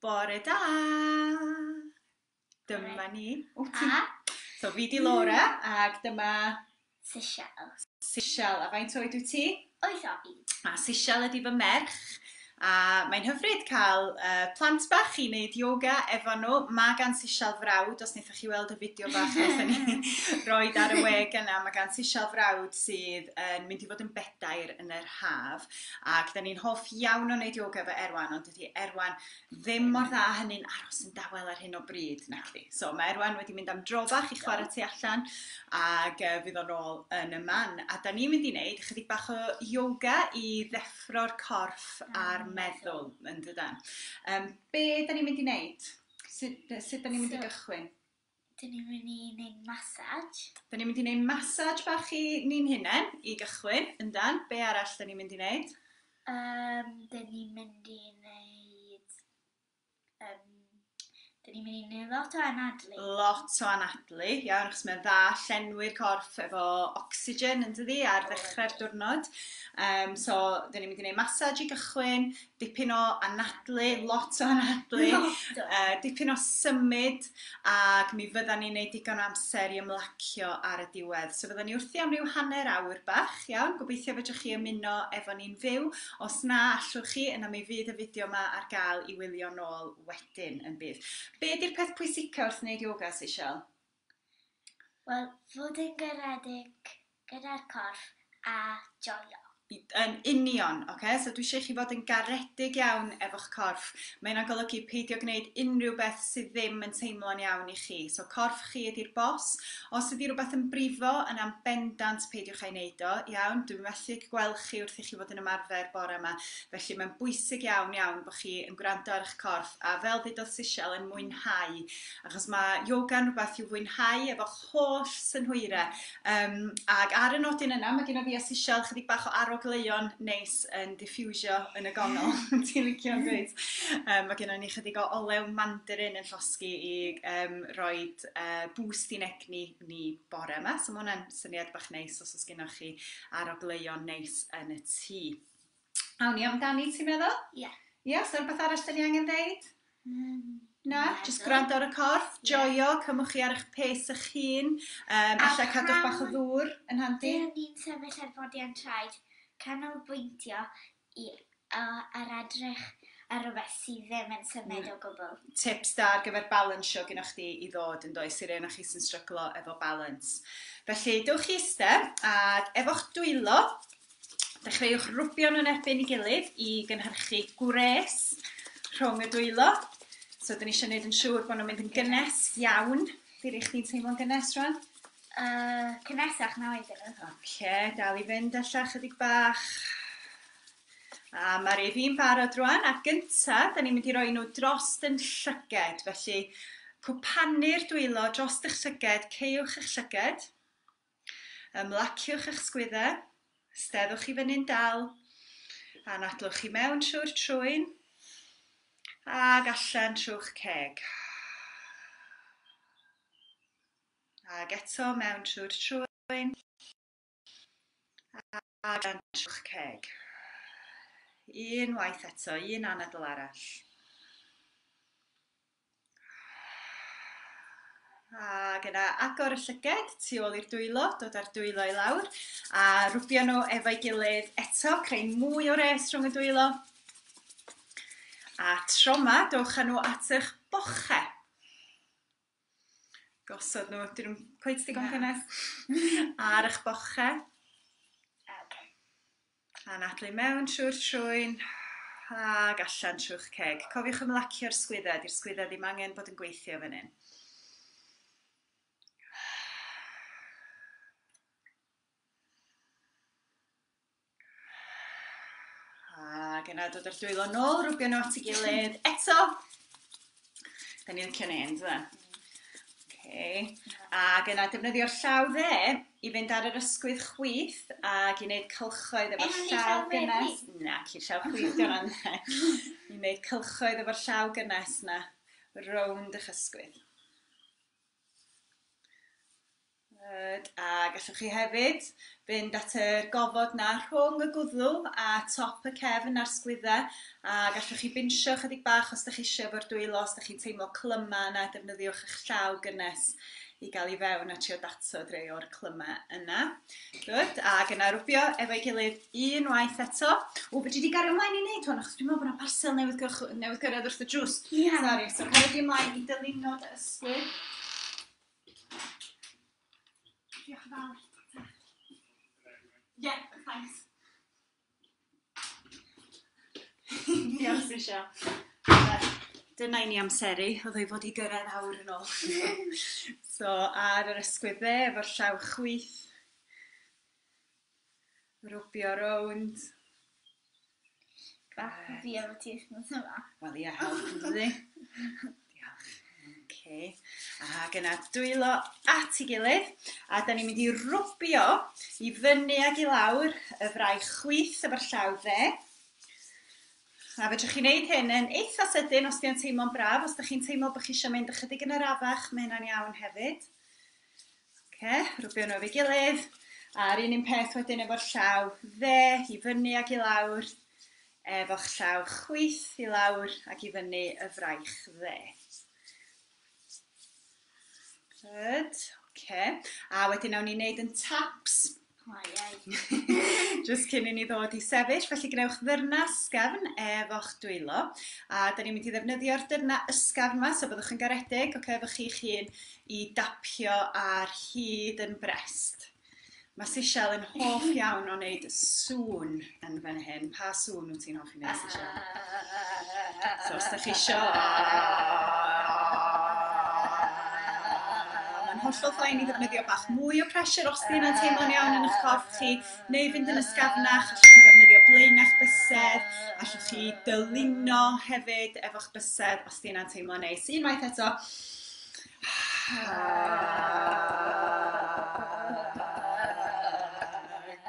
Bore da! Dyma ni. O, ti... A So fi di Laura ac dyma Sisial. Sisial. A faint oed wyt ti? Wyth oed. A Sisial ydi fy merch. A mae'n hyfryd cael plant bach i wneud yoga efo nhw. Mae gan Sisial frawd, os wnaethoch chi weld y fideo bach wnaethon ni roed ar y we gynna, mae gan Sisial frawd sydd yn mynd i fod yn bedair yn yr haf. Ac da ni'n hoff iawn o wneud yoga efo Erwan, ond dydy Erwan ddim mor dda hynny'n aros yn dawel ar hyn o bryd, nacdi. So mae Erwan wedi mynd am dro bach i chwarae tu allan ac fydd o'n ôl yn y man. A da ni'n mynd i wneud chydig bach o yoga i ddeffro'r corff a'r meddwl, yn dydan. Be da ni'n mynd i wneud? Sut da ni'n mynd i gychwyn? Dyn ni'n mynd i wneud massage. Da ni'n mynd i wneud massage bach i ni'n hunain i gychwyn, yndan? Be arall da ni'n mynd i wneud? Dyn ni'n mynd i wneud... Dyn ni'n mynd i wneud lot o anadlu. Lot o anadlu, iawn, achos mae'n dda llenwi'r corff efo ocsigen, yn dydi, ar ddechrau'r diwrnod. So, dyn ni'n mynd i wneud massage i gychwyn, dipyn o anadlu, lot o anadlu, dipyn o symud, ac mi fyddan ni'n neud digon o amser i ymlacio ar y diwedd. So fyddan ni wrthi am ryw hanner awr bach, iawn? Gobeithio fedrwch chi ymuno efo ni'n fyw. Os na allwch chi, yna mi fydd y fideo yma ar gael i wylio nôl wedyn yn bydd. Be di'r peth pwysica wrth wneud yoga, Sisial? Wel, fod yn garedig gyda'r corff a joio. Yn union, oce? So dwi eisiau i chi fod yn garedig iawn efo'ch corff. Mae hynna'n golygu peidio gwneud unrhyw beth sydd ddim yn teimlo'n iawn i chi. So corff chi ydy'r bos. Os ydy rhywbeth yn brifo, yna'n bendant peidiwch â'i wneud o, iawn? Dwi'n methu gweld chi wrth i chi fod yn ymarfer bore yma. Felly mae'n bwysig iawn iawn bod chi yn gwrando ar eich corff a fel ddudodd Sisial yn mwynhau. Achos mae yoga'n rhywbeth i'w fwynhau efo'ch holl synhwyrau. Ac ar y nodyn yna, mae genna fi a Sisial chydig bach o arogleuon neis yn diffusio yn y gongl. Ti'n licio yn dweud? Mae genna ni chydig o olew mandarin yn llosgi i roid boost i'n egni ni bore yma. So mae hwnna'n syniad bach neis os oes gennoch chi arogleuon neis yn y tŷ. Awn ni amdani, ti'n meddwl? Ie. Yeah. Ie, yeah, so rhywbeth arall da ni angen ddeud? Na, jyst gwrando ar y corff, joio, cymwch chi ar eich pace eich hun, alla cadwch bach o ddŵr yn handi. Dyn ni'n sefyll ar fodion traed, canolbwyntio i ar edrych ar rhywbeth sydd ddim yn symud o gwbl. Tips da ar gyfer balansio gyda chdi i ddod yn does i'r un o chi sy'n stryglo efo balance. Felly, dewch i eistedd ac efo'ch dwylo, dechreuwch rwbio nhw'n erbyn ei gilydd i gynhyrchu gwres rhwng y dwylo. So, dyn ni eisiau gwneud yn siŵr bod nhw'n mynd yn gynnes iawn. Diri chdi'n teimlo'n gynnes rwan? Cynnesach na oedden nhw. Oce, dal i fynd ella chydig bach. A mae rei fi'n barod rwan, a gynta, da ni'n mynd i roi nhw dros yn llyged. Felly, cwpanu'r dwylo dros eich llyged, ceuwch eich llyged. Ymlaciwch eich sgwyddau, steddwch i fyny'n dal, anadlwch i mewn trwy'r trwyn, ag allan trwy'ch ceg. Ag eto mewn trwy'r trwyn, ag allan trwy'ch ceg. Unwaith eto, un anadl arall. Ac yna agor y llyged tu ôl i'r dwylo, dod â'r dwylo i lawr, a rwbio nhw efo'i gilydd eto, creu mwy o res rhwng y dwylo. A tro 'ma, dowch â nhw at eich bochau. Gosod nhw, dyn nhw'n cweit digon cynnes, ar eich bochau. Anadlu mewn trwy'r trwyn ag allan trwy'ch ceg. Cofiwch ymlacio'r sgwyddau, di'r sgwyddau ddim angen bod yn gweithio fan hyn. Ac yna dod â'r dwylo nôl, rwbio nhw at ei gilydd eto. Da ni'n licio neud, yndydan? Okay. Ac yna defnyddio'r llaw dde i fynd ar yr ysgwydd chwith ac i wneud cylchoedd efo'r llaw gynnes. Na, ci llaw chwith di hwnna. I wneud cylchoedd efo'r llaw gynnes na rownd eich ysgwydd. Good. A gallwch chi hefyd fynd at yr gofod 'na rhwng y gwddw a top y cefn a'r sgwyddau, a gallwch chi binsio chydig bach os ydych chi eisiau efo'r dwylo, os ydych chi'n teimlo clyma yna, defnyddiwch eich llaw gynnes i gael i fewn a trio datod rei o'r clyma yna. Good. Ac yna rwbio efo'i gilydd unwaith eto. O, fedri di gario ymlaen i wneud hwn, achos dwi'n meddwl bod yna parsel newydd gyrraedd wrth y drws. Yeah. Sorry, so cario di ymlaen i dylunio dy ysgwydd. Diolch yn fawr. Yeah, thanks. Diolch, Sisha. Dyna i ni amseru, oedd o'i fod i gyrraedd awr yn ôl. So, ar yr ysgwydd dde, efo'r llaw chwith, rwbio rownd. Bach o fi efo ti wythnos yma. Wel ie, help yn dydi? Diolch. Okay. Ac yna dwylo at ei gilydd, a da ni'n mynd i rwbio i fyny ag i lawr y fraich chwith efo'r llaw dde. A fedrwch chi wneud hyn yn eitha sydyn os di'n teimlo'n braf, os ydych chi'n teimlo bod chi eisiau mynd ychydig yn arafach, mae hynna'n iawn hefyd. Okay, rwbio nhw efo'i gilydd, a'r un peth wedyn efo'r llaw dde i fyny ag i lawr, efo'ch llaw chwith i lawr ac i fyny y fraich dde. Good, okay. A wedyn nawn ni wneud yn taps. Just cyn i ni ddod i sefyll, felly gwnewch ddyrna ysgafn efo'ch dwylo. A da ni'n mynd i ddefnyddio'r dyrna ysgafn yma, so byddwch yn garedig, okay, efo chi'ch hun i dapio ar hyd yn brest. Mae Sisial yn hoff iawn o wneud sŵn yn fan hyn. Pa sŵn wyt ti'n hoffi wneud, Sisial? So os da chi isio... Mae'n hollol fine i ddefnyddio bach mwy o pressure os di hynna'n teimlo'n iawn yn eich corff chi, neu fynd yn ysgafnach, allwch chi ddefnyddio blaenach bysedd, allwch chi dylunio hefyd efo'ch bysedd os di hynna'n teimlo'n neis. Unwaith eto.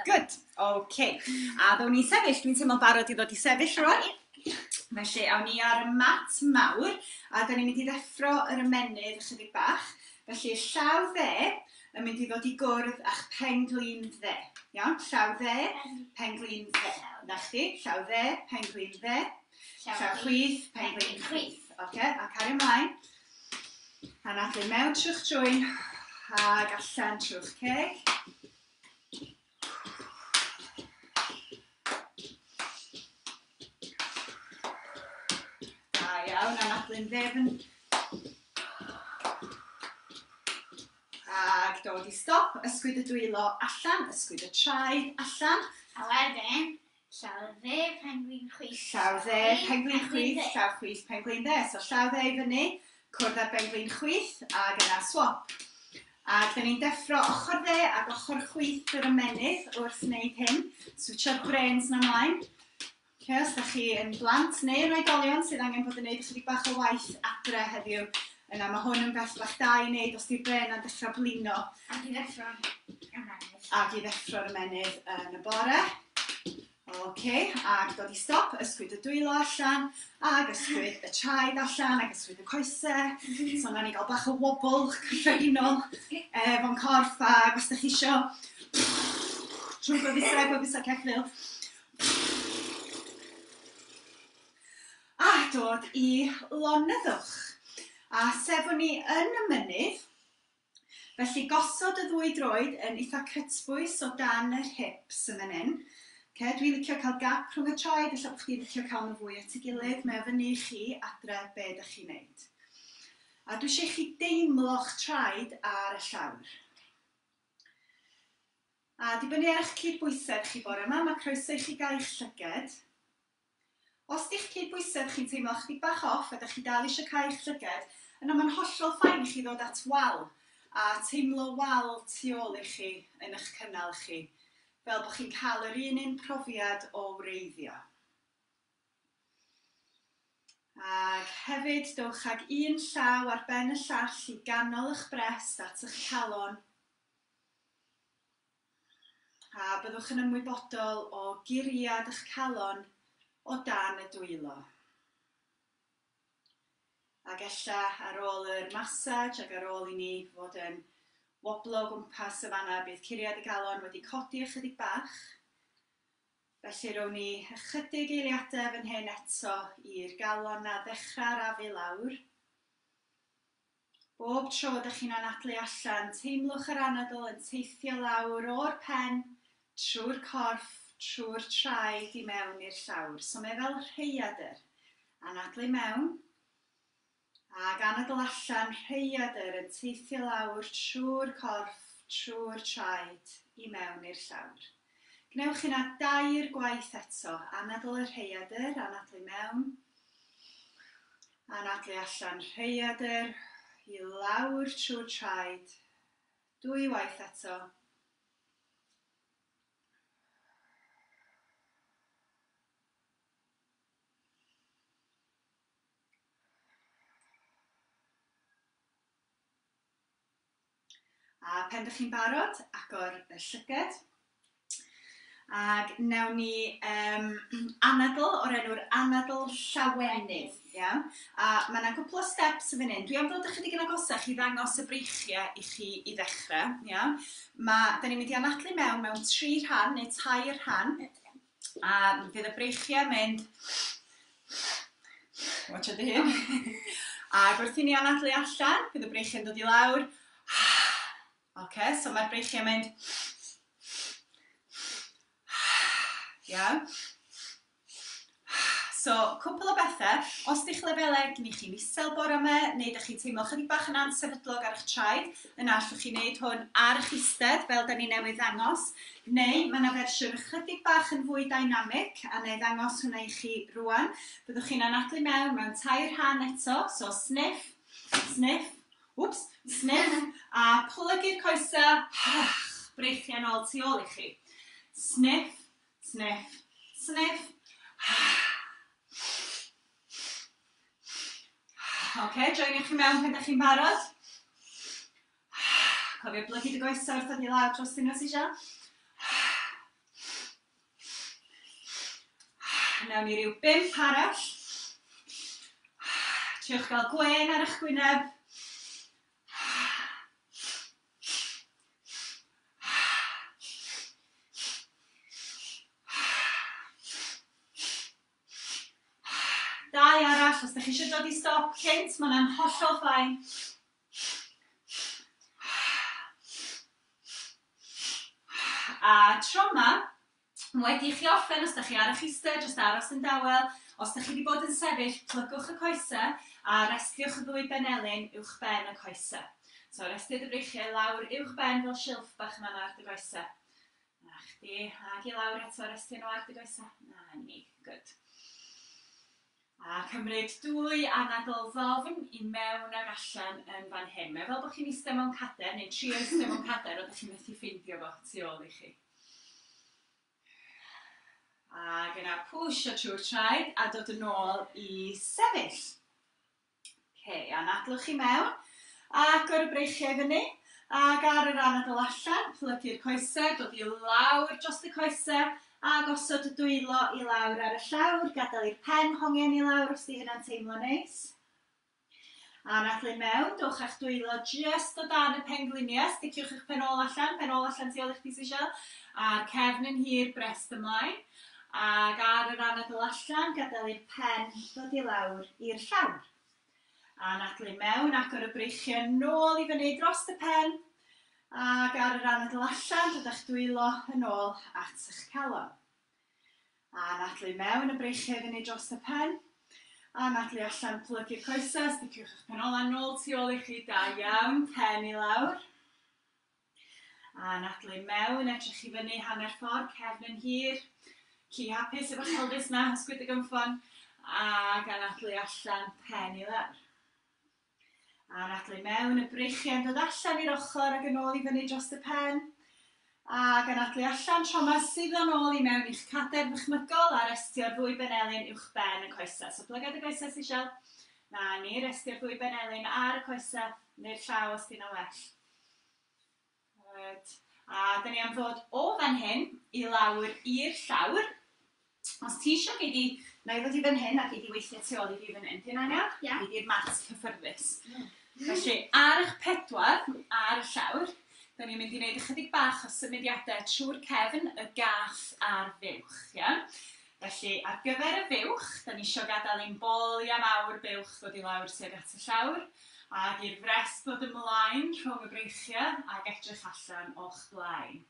Good, okay. A ddown ni sefyll, dwi'n teimlo'n barod i ddod i sefyll rwan. Felly, awn ni ar y mat mawr, a da ni'n mynd i ddeffro yr ymennydd ychydig bach. Felly, llaw dde yn mynd i ddod i gwrdd â'ch pen-glin dde. Iawn? Llaw dde, pen-glin dde. Na chdi, llaw dde, pen-glin dde. Llaw chwith, pen-glin chwith. Oce, a cario ymlaen. Anadlu mewn trwy'ch trwyn, ag allan trwy'ch ceg. Da iawn, anadlu'n ddefn. Ac dod i stop, ysgwyd y dwylo allan, ysgwyd y traed allan. A wedyn, llaw dde, penglin chwith. Llaw dde, penglin chwith, llaw chwith, penglin dde. So llaw dde i fyny, cwrdd ar benglin chwith, ac yna swap. Ac da ni'n deffro ochr dde ac ochr chwith yr ymennydd wrth wneud hyn. Switsio'r brains na mlaen. Okay, os da chi yn blant neu yn oedolion sydd angen bod yn gwneud ychydig bach o waith adre heddiw, yna mae hwn yn beth bach da i wneud os di'r brain yn dechrau blino. Ac i ddeffro'r ymennydd. Ac i ddeffro'r ymennydd yn y bore. OK, ac dod i stop, ysgwyd y dwylo allan, ac ysgwyd y traed allan, ac ysgwyd y coesau. So nawn ni gael bach o wobble cyffredinol efo'n corff, ac os ydych chi isio, trwy gwefusau, gwefusau ceffyl. A dod i lonyddwch. A sefwn ni yn y mynydd, felly gosod y ddwy droed yn eitha cytbwys o dan yr hips yn fan hyn. Okay, dwi'n licio cael gap rhwng y traed, ella bod chdi'n licio cael nhw fwy at ei gilydd. Mae o fyny i chi adre be ydych chi'n neud. A dwi eisiau i chi deimlo'ch traed ar y llawr. A dibynnu ar eich cydbwysedd chi bore yma, mae croeso i chi gael eich llyged. Os di'ch cydbwysedd chi'n teimlo chydig bach off a ydych chi dal eisiau cael eich llyged, yna mae'n hollol fine i chi ddod at wal a teimlo wal tu ôl i chi yn eich cynnal chi, fel bod chi'n cael yr un profiad o wreiddio. Ac hefyd, dowch ag un llaw ar ben y llall i ganol eich brest at eich calon. A byddwch yn ymwybodol o guriad eich calon o dan y dwylo. Ac ella ar ôl yr massage ac ar ôl i ni fod yn woblo o gwmpas y fanna, bydd curiad y galon wedi codi ychydig bach. Felly rown ni ychydig eiliadau fan hyn eto i'r galon na ddechrau arafu lawr. Bob tro ydych chi'n anadlu allan, teimlwch yr anadl yn teithio lawr o'r pen, trwy'r corff, trwy'r traed i mewn i'r llawr. So mae fel rhaeadr. Anadlu mewn, ac anadl allan, rhaeadr yn teithio lawr trwy'r corff, trwy'r traed i mewn i'r llawr. Gwnewch hynna 3 gwaith eto. Anadl y rhaeadr, anadlu mewn, anadlu allan, rhaeadr, i lawr trwy'r traed, 2 waith eto. A pen dych chi'n barod, agor y llyged. Ac newn ni anadl o'r enw'r anadl llawenydd, iawn? A mae yna gwpl o steps yn fan hyn. Dwi am ddod ychydig yn agosach i ddangos y breichiau i chi i ddechrau, iawn? Da ni'n mynd i anadlu mewn 3 rhan neu 3 rhan. A fydd y breichiau mynd... Watch out dy hun. Ac wrth i ni anadlu allan, bydd y breichiau'n dod i lawr. Ocê, so mae'r breichiau'n mynd... Iawn. So, cwpl o bethau. Os di'ch lefelau egni chi'n isel bore yma, neu ydych chi'n teimlo chydig bach yn ansefydlog ar eich traed, yna allwch chi wneud hwn ar eich eistedd, fel da ni newydd ddangos, neu mae yna fersiwn chydig bach yn fwy dynamic, a na i ddangos hwnna i chi rwan. Byddwch chi'n anadlu mewn 3 rhan eto, so sniff, sniff, whoops, sniff, a plygu'r coesau, breichiau nôl tu ôl i chi. Sniff, sniff, sniff. Oce, joiniwch chi mewn pan ydych chi'n barod. Cofio blygu dy goesau wrth ddod i lawr dros nhw os eisiau. Nawn ni ryw 5 arall. Triwch gael gwên ar eich gwyneb. Dau arall, os ydych chi eisiau dod i stop cynt, mae hwnna'n hollol fine. A tro yma, wedi i chi orffen, os ydych chi ar eich eistedd, jyst aros yn dawel. Os ydych chi wedi bod yn sefyll, plygwch y coesau a restiwch y ddwy benelin uwch ben y coesau. So, restiwch y breichiau lawr uwch ben fel silff bach yma ar dy goesau. Na chdi, ag i lawr eto, restio nhw ar dy goesau. Na ni, good. A cymryd 2 anadl ddofn i mewn ag allan yn fan hyn. Mae fel bod chi'n eistedd mewn cader, neu trio eistedd mewn cader, oeddech chi'n methu ffeindio fo tu ôl i chi. Ac yna pwysio trwy'r traed a dod yn ôl i sefyll. Okay, anadlwch i mewn, agor y breichiau fyny, ac ar yr anadl allan, plygu'r coesau, dod i lawr dros y coesau, a gosod y dwylo i lawr ar y llawr, gadael i'r pen hongian i lawr os di hynna'n teimlo neis. Anadlu mewn, dowch â'ch dwylo jyst o dan y pengliniau, sticiwch eich pen ôl allan, pen ôl allan tu ôl i'ch bys eisiau, a'r cefn yn hir, brest ymlaen. Ac ar yr anadl allan, gadael i'r pen ddod i lawr i'r llawr. Anadlu mewn, agor y breichiau nôl i fyny dros y pen, ac ar yr anadl allan, dod â'ch dwylo yn ôl at eich calon. Anadlu mewn, y breichiau fyny dros y pen. Anadlu allan, plygu'r coesau, sticiwch eich pen ola nôl tu ôl i chi, da iawn, pen i lawr. Anadlu mewn, edrych i fyny hanner ffordd, cefn yn hir. Ci hapus efo chelfys na, ysgwyd y gynffon. Ac anadlu allan, pen i lawr. Anadlu mewn, y breichiau'n dod allan i'r ochr ac yn ôl i fyny dros y pen. Ac anadlu allan, tro yma sydd yn ôl i mewn i'ch cader ddychmygol a restio'r ddwy benelin uwch ben y coesau. So plygad y coesau sy'n siel. Na ni, restio'r ddwy benelin ar y coesau neu'r llaw os di'n well. Good. A dyn ni am ddod o fan hyn i lawr i'r llawr. Os ti isio, gei di, na i ddod i fan hyn a gei di weithio tu ôl i fi fan hyn. Di hynna'n iawn? Ie. Gei di'r mat cyffyrddus. Felly, ar eich 4, ar y llawr, Da ni'n mynd i wneud ychydig bach o symudiadau trwy'r cefn, y gath a'r fuwch. Ia? Felly, ar gyfer y fuwch, da ni isio gadael ein boliau mawr buwch ddod i lawr tuag at y llawr, ac i'r frest ddod ymlaen rhwng y breichiau ac edrych allan o'ch blaen.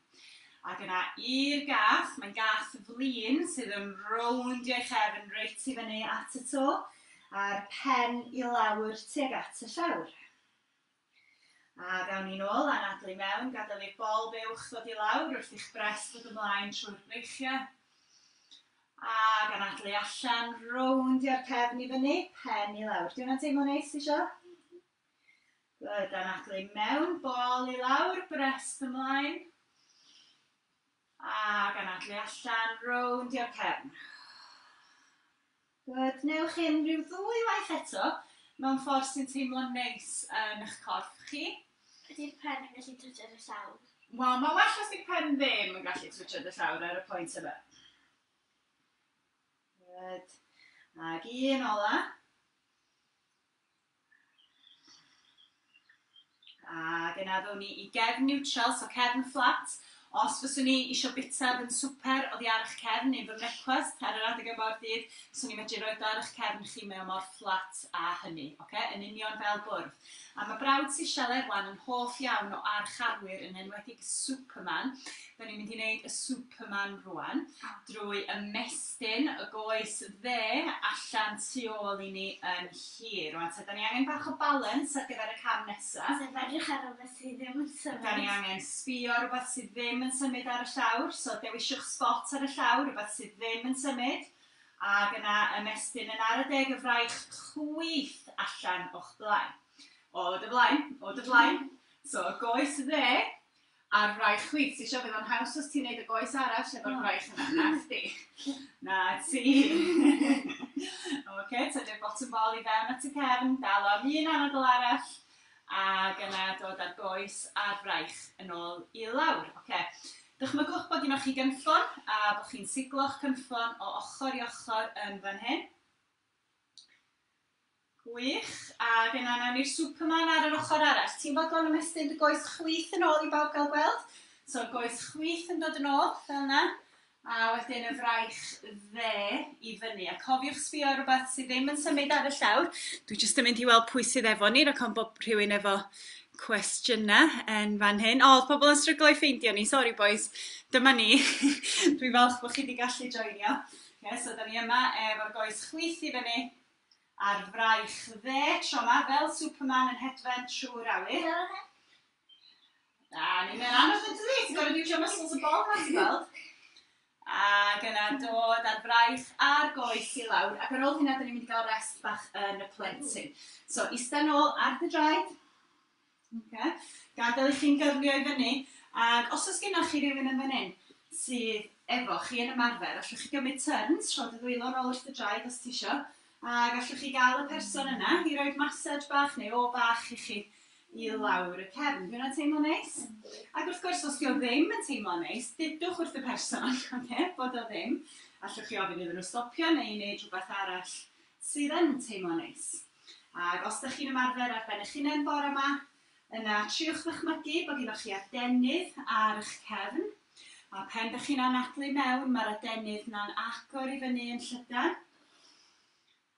Ac yna i'r gath, mae'n gath flin sydd yn rowndio ei chefn reit i fyny at y to, a'r pen i lawr tuag at y llawr. A gawn ni nôl, anadlu mewn, gadael i'r bol buwch ddod i lawr wrth i'ch brest ddod ymlaen trwy'r breichiau. Ac anadlu allan, rowndio'r cefn i fyny, pen i lawr. Di hwnna'n teimlo neis, isio? Good, anadlu mewn, bol i lawr, brest ymlaen. Ac anadlu allan, rowndio'r cefn. Good, newch hyn rhyw ddwy waith eto, mewn ffordd sy'n teimlo'n neis yn eich corff chi. Ydy'r pen yn gallu twtio'r y llawr? Wel, mae well os di'r pen ddim yn gallu twtio'r y llawr ar y pwynt yma. Good. Ac un ola. Ac yna ddown ni i gefn neutral, so cefn fflat. Os fyswn i isio bita fy swper oddi ar eich cefn neu fy mrecwast ar yr adeg yma o'r dydd, swn i'n medru rhoi ar eich cefn chi mewn mor fflat â hynny, oce? Yn union fel bwrdd. A mae brawd Sisial Erwan yn hoff iawn o archarwyr, yn enwedig Superman. Da ni'n mynd i wneud y Superman rwan drwy ymestyn y goes dde allan tu ôl i ni yn hir. Rwan, so da ni angen bach o balance ar gyfer y cam nesaf. Sef edrych ar rhywbeth sydd ddim yn symud. Da ni angen sbio ar rhywbeth sydd ddim yn symud ar y llawr, so dewisiwch spot ar y llawr, rhywbeth sydd ddim yn symud, ac yna ymestyn yn ar y deg y fraich chwith allan o'ch blaen. O dy flaen, o dy flaen. So, y goes dde a'r fraich chwith. Ti isio fydd o'n haws os ti'n neud y goes arall efo'r fraich yna, na chdi. Na ti. Oce, tynnu'r bottom ball i fewn at y cefn, dal am un anadl arall, ac yna dod â'r goes a'r fraich yn ôl i lawr. Oce. Dychmygwch bod un o'ch chi gynffon a bod chi'n siglo'ch cynffon o ochr i ochr yn fan hyn. Gwych. Ac yna nawn ni'r Superman ar yr ochr arall. Ti'n fodlon ymestyn dy goes chwith yn ôl i bawb gael gweld? So goes chwith yn dod yn ôl, fel yna. A wedyn y fraich dde i fyny. A cofiwch sbio ar rhywbeth sydd ddim yn symud ar y llawr. Dwi jyst yn mynd i weld pwy sydd efo ni, rhaid bod rhywun efo cwestiynau yn fan hyn. O, oedd pobl yn stryglo i ffeindio ni. Sorry boys, dyma ni. Dwi'n falch bod chi wedi gallu joinio. Okay, so da ni yma efo'r goes chwith i fyny a'r fraich dde tro yma, fel Superman yn hedfan trwy'r awyr. A ni'n mynd anodd yn dydi? Ti'n gorfod iwsio muscles y bol na ti'n gweld. Ac yna dod â'r fraich a'r goes i lawr. Ac ar ôl hynna, da ni'n mynd i gael rest bach yn y plentyn. So, ista nôl ar dy draed. Okay. Gadael i chi'n gyrlio i fyny. Ac os oes gennych chi rhywun yn fan hyn sydd efo chi yn ymarfer, allwch chi gymryd turns, rho dy ddwylo nôl wrth y draed os ti isio, ac allwch chi gael y person yna i roed massage bach neu o bach i chi i lawr y cefn. Di hwnna'n teimlo neis? Ac wrth gwrs, os di o ddim yn teimlo neis, dudwch wrth y person, okay, bod o ddim. Allwch chi ofyn iddyn nhw stopio neu wneud rhywbeth arall sydd yn teimlo neis. Ac os ydych chi'n ymarfer ar ben eich hunain bore yma, yna triwch ddychmygu bod gennych chi adenydd ar eich cefn. A pen ydych chi'n anadlu mewn, mae'r adenydd na'n agor i fyny yn llydan.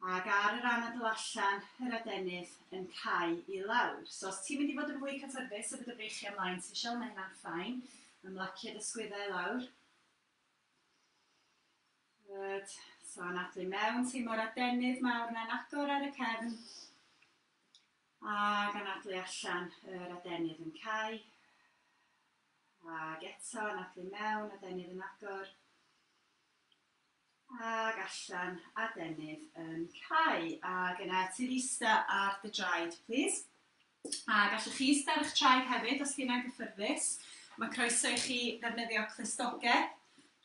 Ac ar yr anadl allan, yr adenydd yn cau i lawr. So os ti'n mynd i fod yn fwy cyffyrddus efo dy breichiau ymlaen, ti eisiau, mae hynna'n fine. Ymlacio dy sgwyddau i lawr. Good. So anadlu mewn, teimlo'r adenydd mawr na'n agor ar y cefn. Ac anadlu allan, yr adenydd yn cau. Ac eto, anadlu mewn, adenydd yn agor. Ac allan, adenydd yn cau. Ac yna ti'n ista ar dy draed, please. A gallwch chi ista ar eich traed hefyd os di hynna'n gyffyrddus. Mae croeso i chi ddefnyddio clustogau.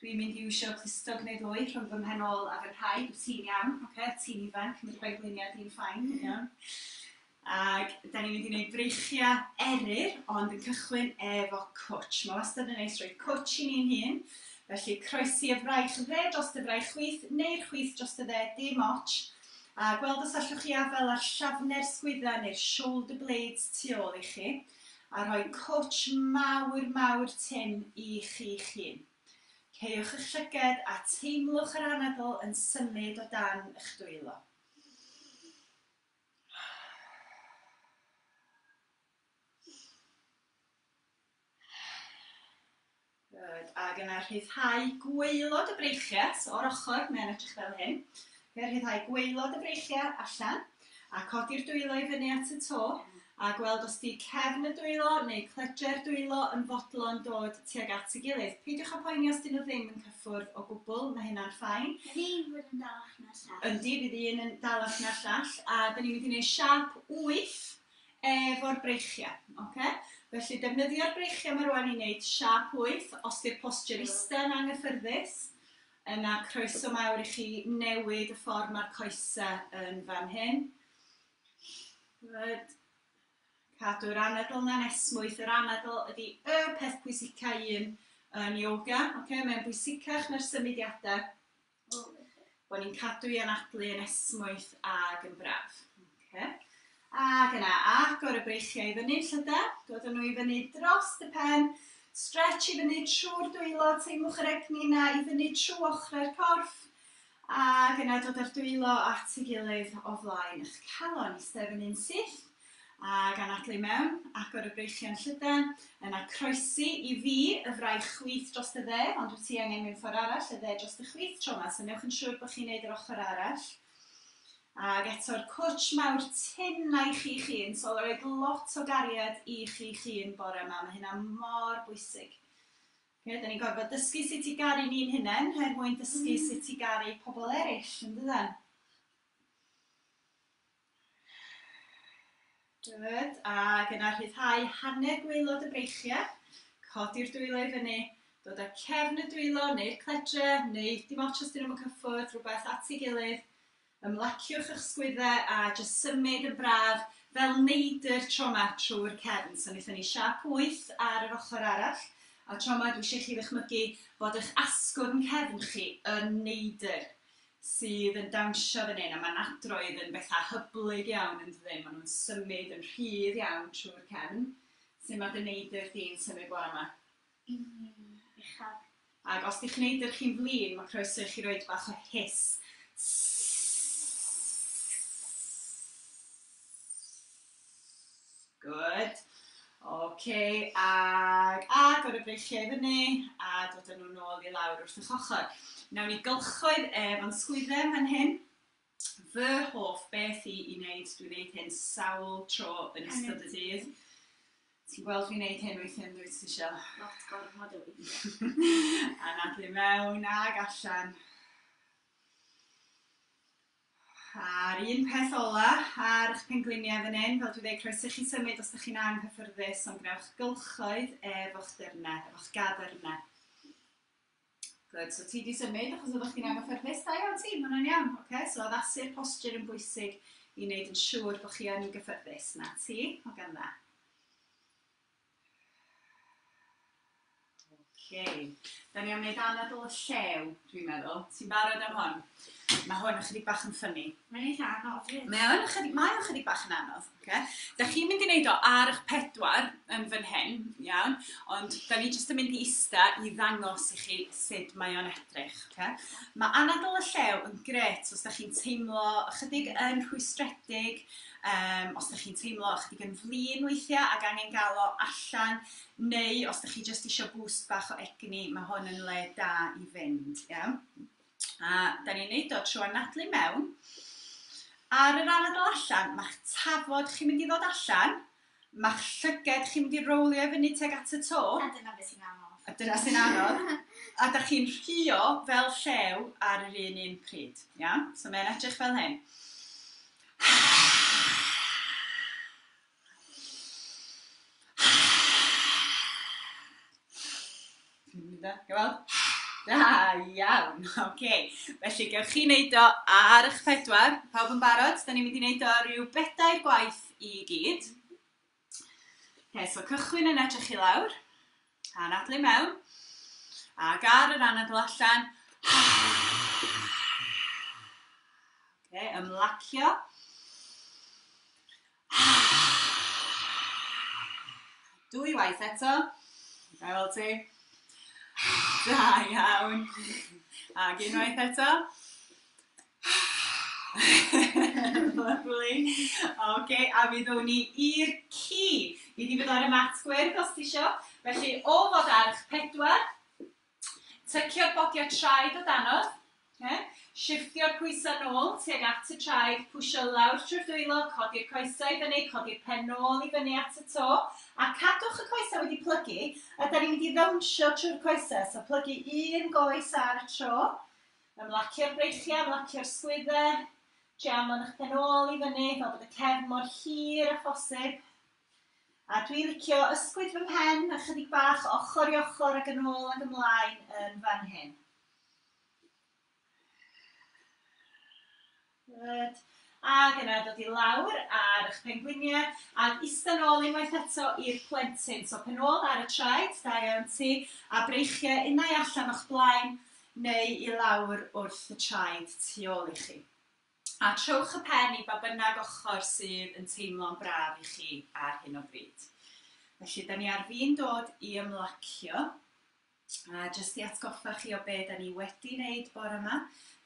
Dwi'n mynd i iwsio clustog neu ddwy rhwng fy mhen ôl a fy nhraed. Wyt ti'n iawn, oce? Ti'n ifanc, cymryd bengliniau, di'n fine, iawn. Ac da ni'n mynd i wneud breichiau eryr, ond yn cychwyn efo cwtch. Mae wastad yn neis rhoi cwtch i ni'n hun. Felly croesi y fraich dde dros y fraich chwith, neu'r chwith dros y dde, dim ots. A gweld os allwch chi afael ar llafner sgwydda neu'r shoulder blades tu ôl i chi. A rhoi cwtsh mawr, mawr tyn i chi'ch hun. Caewch eich llyged a teimlwch yr anadl yn symud o dan eich dwylo. Good. Ac yna rhyddhau gwaelod y breichiau, so o'r ochr, mae'n edrych fel hyn. Rhyddhau gwaelod y breichiau allan, a codi'r dwylo i fyny at y to, a gweld os 'di cefn y dwylo neu cledre'r dwylo yn fodlon dod tuag at ei gilydd. Peidiwch â poeni os 'dyn nhw ddim yn cyffwrdd o gwbl, mae hynna'n fine. Fydd un fod yn dalach na'r llall. Yndi, fydd un yn dalach na'r llall, a 'dan ni'n mynd i wneud siâp 8 efo'r breichiau. Ocê? Felly defnyddio'r breichiau 'ma rŵan i wneud siâp 8. Os 'di'r posture ista yn anghyffyrddus, yna croeso mawr i chi newid y ffordd mae'r coesau yn fan hyn. Good. Cadw'r anadl 'na'n esmwyth. Yr anadl ydy y peth pwysica un yn yoga. Okay? Mae'n bwysicach na'r symudiadau. Bod ni'n cadw i anadlu yn esmwyth ag yn braf. Okay? Ac yna, agor y breichiau i fyny llydan, dod â nhw i fyny dros y pen, stretch i fyny trwy'r dwylo, teimlwch yr egni yna i fyny trwy ochrau'r corff, ac yna dod â'r dwylo at ei gilydd o flaen eich calon, eistedd fyny'n syth, ac anadlu mewn, agor y breichiau'n llydan, yna croesi i fi y fraich chwith dros y dde, ond wyt ti angen mynd ffordd arall, y dde dros y chwith tro 'ma, so newch yn siŵr bod chi'n neud yr ochr arall. Ac eto'r cwtsh mawr tyn 'na i chi'ch hun, so roed lot o gariad i chi'ch hun bore 'ma, mae hynna mor bwysig. Okay, da ni'n gorfod dysgu sut i garu ni'n hunain er mwyn dysgu sut i garu pobl eraill, yn dydan? Good. Ac yna rhyddhau hanner gwaelod y breichiau, codi'r dwylo i fyny, dod â cefn y dwylo neu'r cledre, neu dim ots os dyn nhw'n cyffwrdd, rhywbeth at ei gilydd. Ymlaciwch eich sgwyddau a jyst symud yn braf fel neidr tro 'ma trwy'r cefn. So wnaethon ni siâp 8 ar yr ochr arall, a tro 'ma dwi eisiau chi ddychmygu bod eich asgwrn cefn chi yn neidr sydd yn dawnsio fan hyn, a mae nadroedd yn bethau hyblyg iawn yn dydyn, maen nhw'n symud yn rhydd iawn trwy'r cefn. Sut mae dy neidr di'n symud bore 'ma? Uchel. Ac os di'ch neidr chi'n flin, mae croeso i chi roid bach o hiss. Good. OK, ag agor y breichiau i fyny a dod â nhw nôl i lawr wrth eich ochr. Nawn ni gylchoedd efo'n sgwyddau fan hyn. Fy hoff beth i wneud, dwi'n wneud hyn sawl tro yn ystod y dydd. Ti'n gweld fi'n wneud hyn weithiau yn dwyt ti isio? Lot gormod o weithiau. Anadlu mewn ag allan. A'r un peth ola ar eich pengliniau fan hyn, fel dwi'n dweud, croeso i chi symud os ydych chi'n anghyffyrddus, ond gwnewch gylchoedd efo'ch dyrnau, efo'ch gaddyrnau. Good, so ti di symud achos oeddech chdi'n anghyffyrddus, da iawn ti, ma' hwnna'n iawn. Okay? So addasu'r posture yn bwysig i wneud yn siŵr bod chi yn gyffyrddus. Na ti, hogan dda. Okay. Da ni am wneud anadl y llew, dwi'n meddwl. Ti'n barod am hwn? Mae hwn ychydig bach yn funny. Mae'n eitha anodd. Mae o'n ychydig, mae o'n ychydig bach yn anodd. Okay? Da chi'n mynd i wneud o ar eich pedwar yn fan hyn, iawn, ond da ni jyst yn mynd i ista i ddangos i chi sut mae o'n edrych. Okay? Mae anadl y llew yn grêt os da chi'n teimlo ychydig yn rhwystredig, os da chi'n teimlo ychydig yn flin weithiau ac angen gael o allan, neu os da chi jyst isio boost bach o egni, mae hwn yn le da i fynd. Iawn? A da ni'n neud o trwy anadlu mewn. Ar yr anadl allan, mae'ch tafod chi'n mynd i ddod allan, mae'ch llyged chi'n mynd i rowlio i fyny tuag at y to. A dyna beth sy'n anodd. A dyna sy'n anodd. A da chi'n rhuo fel llew ar yr un pryd. Iawn? So mae'n edrych fel hyn. Gweld? Da iawn, oce. Felly gewch chi wneud o ar eich pedwar. Pawb yn barod? Da ni'n mynd i wneud o rhyw 4 gwaith i gyd. Okay, so cychwyn yn edrych i lawr. Anadlu mewn. Ac ar yr anadl allan. Okay, ymlacio. Dwy waith eto. Fel ti. Da iawn. Ac unwaith eto. Lovely. Ok, a mi ddown ni i'r ci. Fi 'di bod ar y mat gwyrdd os ti isio. Felly, o fod ar eich pedwar, tycio'r bodiau traed o danodd, okay? Shifftio'r pwysau nôl tuag at y traed, pwysio lawr trwy'r dwylo, codi'r coesau i fyny, codi'r pen nôl i fyny at y to, a cadwch y coesau wedi plygu, a da ni'n mynd i ddawnsio trwy'r coesau, so plygu un goes ar y tro, Ymlacio'r breichiau, ymlacio'r sgwyddau, trianglon eich pen ôl i fyny fel bod y cefn mor hir â phosib. A dwi'n licio ysgwyd fy mhen ychydig bach ochr i ochr ac yn ôl ac ymlaen yn fan hyn. Good. Ac yna dod i lawr ar eich pengliniau ac ista nôl unwaith eto i'r plentyn. So pen ôl ar y traed, da iawn ti, a breichiau unai allan o'ch blaen neu i lawr wrth y traed tu ôl i chi. A trowch y pen i ba bynnag ochr sydd yn teimlo'n braf i chi ar hyn o bryd. Felly, da ni ar fin dod i ymlacio. A jyst i atgoffa chi o be da ni wedi wneud bore yma,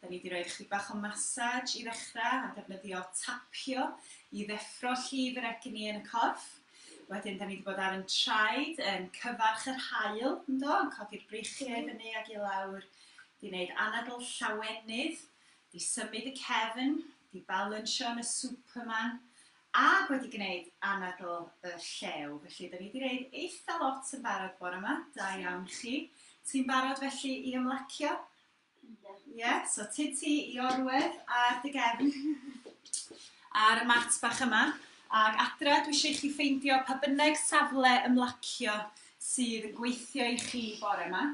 da ni wedi rhoi chydig bach o massage i ddechrau a defnyddio tapio i ddeffro llif yr egni yn y corff. Wedyn, da ni wedi bod ar yn traed yn cyfarch yr haul, ynddo, yn codi'r breichiau i fyny ac i lawr, di wneud anadl llawenydd, di symud y cefn, di balansio yn y Superman, Ac wedi gwneud anadl y llew. Felly, da ni wedi gwneud eitha lot yn barod bore yma. Da iawn chi. Ti'n barod felly i ymlacio? Yndw. Ie, yeah, so ti ti i orwedd ar dy gefn ar y mat bach yma. Ac adra, dwi eisiau i chi ffeindio pa bynnag safle ymlacio sydd yn gweithio i chi bore yma.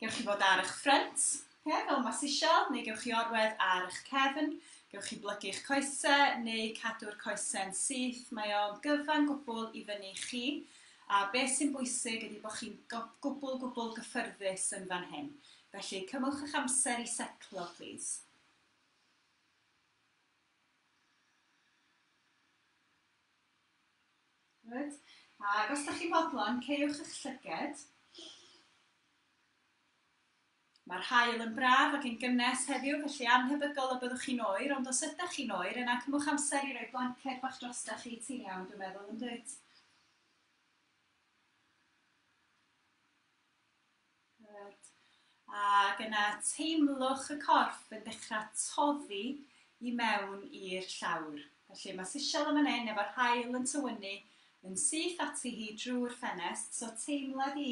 Gewch chi fod ar eich ffrynt, okay, fel mae sisial, neu gewch chi orwedd ar eich cefn, gewch chi blygu eich coesau neu cadw'r coesau'n syth. Mae o'n gyfan gwbl i fyny i chi. A beth sy'n bwysig ydy bod chi'n gwbl, gwbl gyffyrddus yn fan hyn. Felly, cymwch eich amser i setlo, please. Good. Ac os da chi'n fodlon, ceuwch eich llyged. Mae'r haul yn braf ac yn gynnes heddiw, felly anhebygol y byddwch chi'n oer, ond os ydych chi'n oer, yna cymwch amser i roi blanced bach drostach chi, ti'n iawn, dwi'n meddwl, yn dwyt? Good. Ac yna teimlwch y corff yn dechrau toddi i mewn i'r llawr. Felly mae sisial yn fan hyn efo'r haul yn tywynnu yn syth ati hi drwy'r ffenest, so teimla di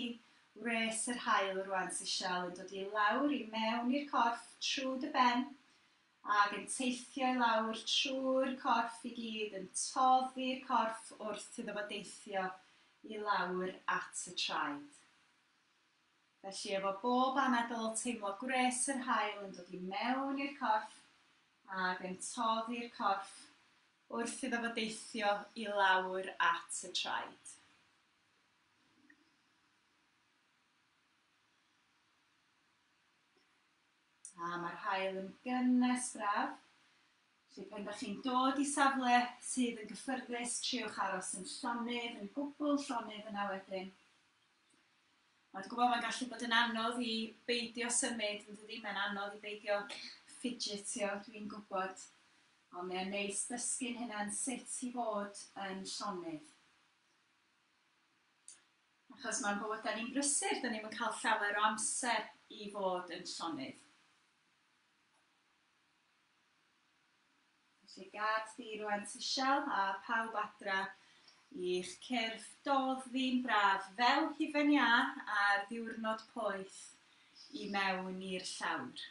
wres yr haul rwan sisial yn dod i lawr i mewn i'r corff trwy dy ben ac yn teithio i lawr trwy'r corff i gyd, yn toddi'r corff wrth iddo fo deithio i lawr at y traed. Felly efo bob anadl teimlo gwres yr haul yn dod i mewn i'r corff ac yn toddi'r corff wrth iddo fo deithio i lawr at y traed. A mae'r haul yn gynnes braf. Felly pan 'dach chi'n dod i safle sydd yn gyffyrddus, triwch aros yn llonydd, yn gwbl llonydd yna wedyn. A dwi'n gwybod mae'n gallu bod yn anodd i beidio symud, yn dydi? Mae'n anodd i beidio fidgetio, dwi'n gwybod. Ond mae'n neis dysgu'n hunan sut i fod yn llonydd. Achos mae'n bywydau ni'n brysur, da ni'm yn cael llawer o amser i fod yn llonydd. Felly gad di rwan Sisial a pawb adra i'ch cyrff doddi'n braf fel hufen iâ ar ddiwrnod poeth i mewn i'r llawr.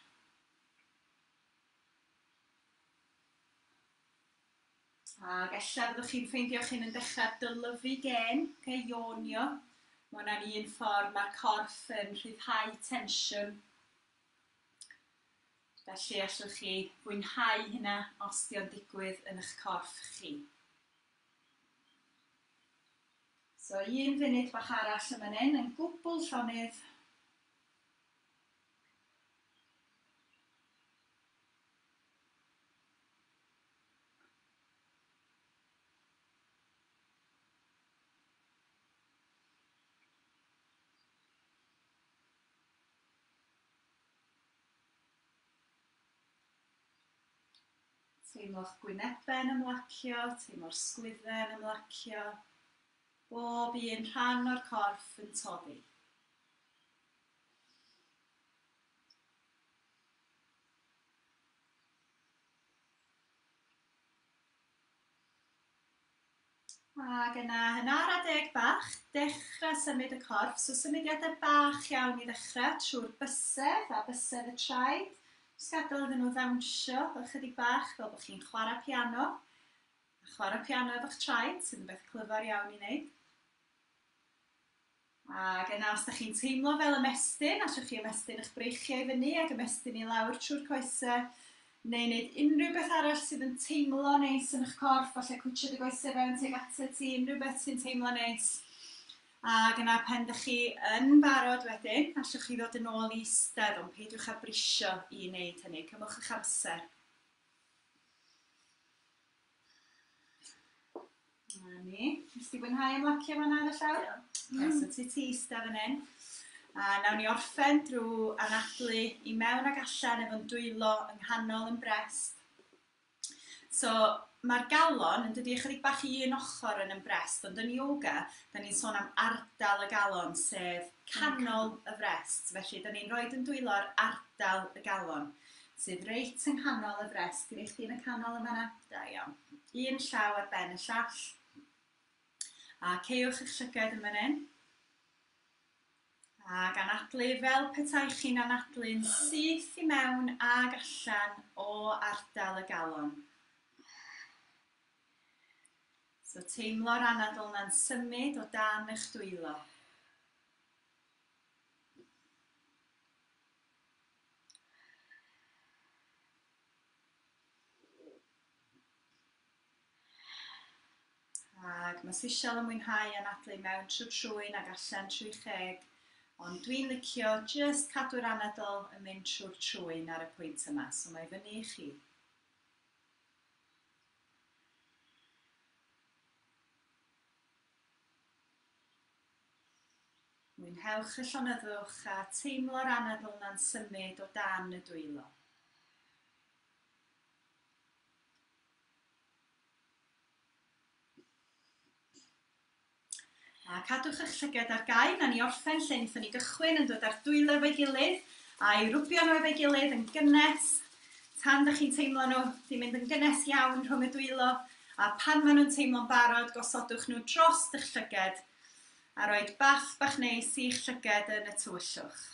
Ac ella fyddwch chi'n ffeindio'ch hun yn dechrau dylyfu gen, okay, yawnio. Mae hwnna'n un ffordd mae'r corff yn rhyddhau tensiwn. Felly allwch chi fwynhau hynna os 'di o'n digwydd yn eich corff chi. So un funud bach arall yn fan hyn yn gwbl llonydd. Teimlo'ch gwynebau'n ymlacio, teimlo'r sgwyddau'n ymlacio. Bob un rhan o'r corff yn toddi. Ac yna, yn ara deg bach, dechrau symud y corff. So symudiadau bach iawn i ddechrau trwy'r bysedd a bysedd y traed. Jyst gadael iddyn nhw ddawnsio ychydig bach fel bod chi'n chwarae piano. A chwarae piano efo'ch traed, sydd yn beth clyfar iawn i wneud. Ac yna, os ydych chi'n teimlo fel ymestyn, allwch chi ymestyn eich breichiau i fyny ac ymestyn i lawr trwy'r coesau, neu wneud unrhyw beth arall sydd yn teimlo neis yn eich corff, falle cwtshio dy goesau fewn tuag atat ti, unrhyw beth sy'n teimlo neis. Ac yna pan ydych chi yn barod wedyn, allwch chi ddod yn ôl i eistedd, ond peidiwch â brisio i wneud hynny, cymwch eich amser. Na ni. Nes di fwynhau ymlacio fan'na ar y llawr? Do. Oce, so ti ti ista fan hyn. A nawn ni orffen drwy anadlu i mewn ag allan efo'n dwylo yng nghanol yn brest. So mae'r galon yn dydi ychydig bach i un ochr yn yn brest, ond yn yoga, da ni'n sôn am ardal y galon, sef canol y frest. Felly, da ni'n rhoi yn dwylo ar ardal y galon, sydd reit yng nghanol y frest. Gyda chdi yn y canol yn fan'na? Da iawn. Un llaw ar ben y llall. A caewch eich llygaid yn fan hyn. Ac anadlu fel petai chi'n anadlu'n syth i mewn ag allan o ardal y galon. So teimlo'r anadl na'n symud o dan eich dwylo. Ac mae Sisial yn mwynhau anadlu mewn trwy trwyn ac allan trwy cheg, ond dwi'n licio jyst cadw'r anadl yn mynd trwy'r trwyn ar y pwynt yma, so mae fyny i chi. Mwynhewch y llonyddwch a teimlo'r anadl na'n symud o dan y dwylo. A cadwch eich llygad ar gau, na ni orffen lle wnaethon ni gychwyn yn dod â'r dwylo efo'i gilydd a'i rwbio nhw efo'i gilydd yn gynnes tan dych chi'n teimlo nhw 'di mynd yn gynnes iawn rhwng y dwylo a pan maen nhw'n teimlo'n barod gosodwch nhw dros eich llygad a roed bath bach neis i'ch llygad yn y tywyllwch.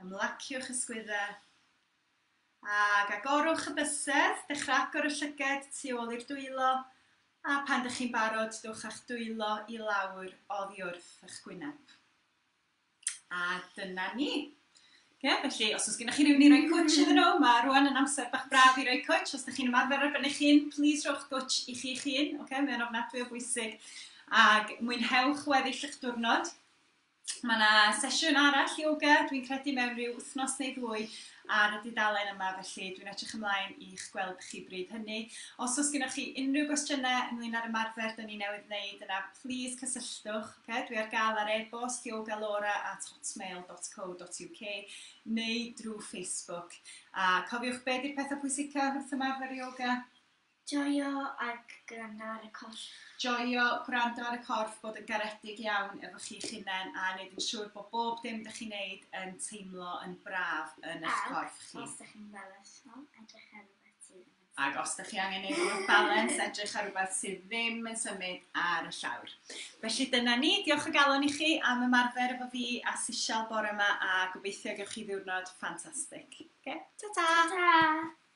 Ymlaciwch y sgwyddau Ac agorwch y bysedd, dechrau agor y llyged tu ôl i'r dwylo, a pan dych chi'n barod, dwch â'ch dwylo i lawr oddi wrth eich gwyneb. A dyna ni. Okay, felly, os oes gennych chi rhywun i roi cwtsh iddyn nhw, mae rwan yn amser bach braf i roi cwtsh. Os ydych chi'n ymarfer ar ben eich hun, please rhowch gwtsh i chi'ch hun. Okay, mae'n ofnadwy o bwysig. Ac mwynhewch weddill eich diwrnod. Mae yna sesiwn arall yoga, dwi'n credu mewn rhyw wythnos neu ddwy ar y dudalen yma, felly dwi'n edrych ymlaen i'ch gweld chi bryd hynny. Os oes gennych chi unrhyw gwestiynau ynglyn â'r ymarfer dyn ni newydd wneud yna, please cysylltwch. Okay? Dwi ar gael ar e-bost yogalaura@hotmail.co.uk neu drwy Facebook. A cofiwch be di'r pethau pwysica wrth ymarfer yoga? Joio ac gwrando ar y corff. Joio, gwrando ar y corff, bod yn garedig iawn efo chi'ch hunain a wneud yn siŵr bod bob dim dych chi'n neud yn teimlo yn braf yn eich corff chi. Os ydych chi'n balansio, edrych ar rhywbeth sydd ddim yn symud. Ac os ydych chi angen neud rhywbeth balans, edrych ar rhywbeth sydd ddim yn symud ar y llawr. Felly dyna ni, diolch o galon i chi am ymarfer efo fi a Sisial bore yma a gobeithio gewch chi ddiwrnod ffantastig. Okay? Ta-ta! Ta-ta!